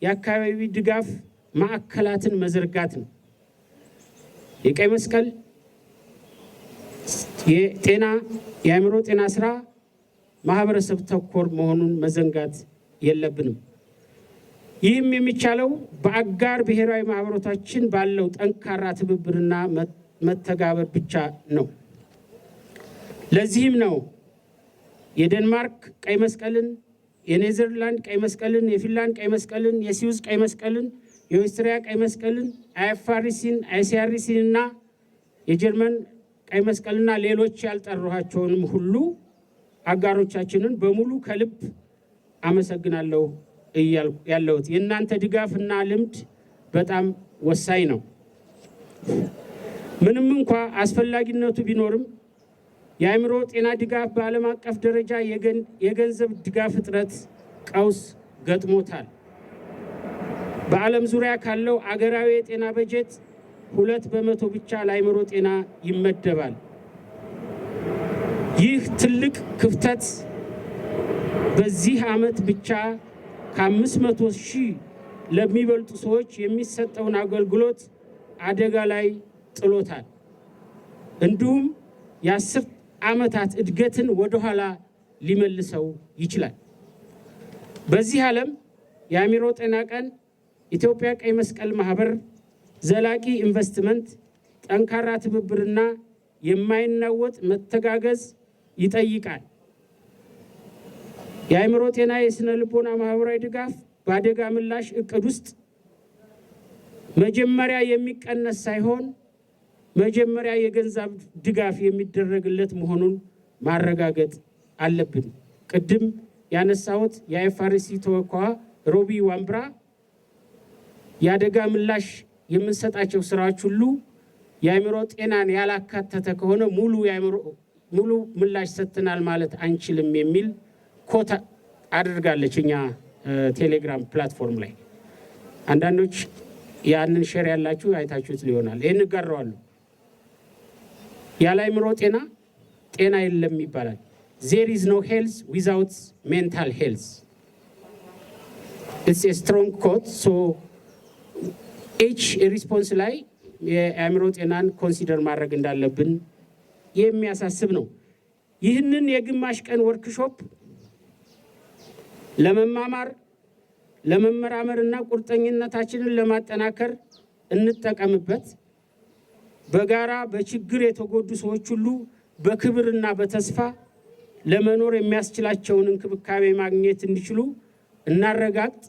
የአካባቢ ድጋፍ ማዕከላትን መዘርጋት ነው። የቀይ መስቀል የጤና የአእምሮ ጤና ስራ ማህበረሰብ ተኮር መሆኑን መዘንጋት የለብንም። ይህም የሚቻለው በአጋር ብሔራዊ ማህበሮቻችን ባለው ጠንካራ ትብብርና መተጋበር ብቻ ነው። ለዚህም ነው የዴንማርክ ቀይ መስቀልን፣ የኔዘርላንድ ቀይ መስቀልን፣ የፊንላንድ ቀይ መስቀልን፣ የስዊዝ ቀይ መስቀልን፣ የኦስትሪያ ቀይ መስቀልን፣ IFRC ን፣ ICRC ን እና የጀርመን ቀይ መስቀልና ሌሎች ያልጠራኋቸውንም ሁሉ አጋሮቻችንን በሙሉ ከልብ አመሰግናለሁ እያልኩ ያለሁት። የእናንተ ድጋፍና ልምድ በጣም ወሳኝ ነው። ምንም እንኳ አስፈላጊነቱ ቢኖርም የአእምሮ ጤና ድጋፍ በዓለም አቀፍ ደረጃ የገንዘብ ድጋፍ እጥረት ቀውስ ገጥሞታል። በዓለም ዙሪያ ካለው አገራዊ የጤና በጀት 2% ብቻ ለአእምሮ ጤና ይመደባል። ይህ ትልቅ ክፍተት በዚህ ዓመት ብቻ ከ500,000 ለሚበልጡ ሰዎች የሚሰጠውን አገልግሎት አደጋ ላይ ጥሎታል። እንዲሁም የ10 ዓመታት እድገትን ወደኋላ ሊመልሰው ይችላል። በዚህ ዓለም የአእምሮ ጤና ቀን ኢትዮጵያ ቀይ መስቀል ማህበር ዘላቂ ኢንቨስትመንት፣ ጠንካራ ትብብርና የማይናወጥ መተጋገዝ ይጠይቃል። የአእምሮ ጤና የስነ ልቦና ማህበራዊ ድጋፍ በአደጋ ምላሽ እቅድ ውስጥ መጀመሪያ የሚቀነስ ሳይሆን መጀመሪያ የገንዘብ ድጋፍ የሚደረግለት መሆኑን ማረጋገጥ አለብን። ቅድም ያነሳሁት የ IFRC ተወካይዋ ሮቢ ዋምብራ የአደጋ ምላሽ የምንሰጣቸው ስራዎች ሁሉ የአእምሮ ጤናን ያላካተተ ከሆነ ሙሉ ምላሽ ሰጥተናል ማለት አንችልም የሚል quote አድርጋለች እኛ ቴሌግራም platform ላይ። አንዳንዶች ያንን share ያላችሁ አይታችሁት ሊሆናል። ይህን እጋራዋለሁ። ያለ አእምሮ ጤና ጤና የለም ይባላል። There is no health without mental health. It's a strong quote. So each response ላይ የአእምሮ ጤናን consider ማድረግ እንዳለብን የሚያሳስብ ነው። ይህንን የግማሽ ቀን ወርክሾፕ ለመማማር፣ ለመመራመርና ቁርጠኝነታችንን ለማጠናከር እንጠቀምበት። በጋራ በችግር የተጎዱ ሰዎች ሁሉ በክብርና በተስፋ ለመኖር የሚያስችላቸውን እንክብካቤ ማግኘት እንዲችሉ እናረጋግጥ።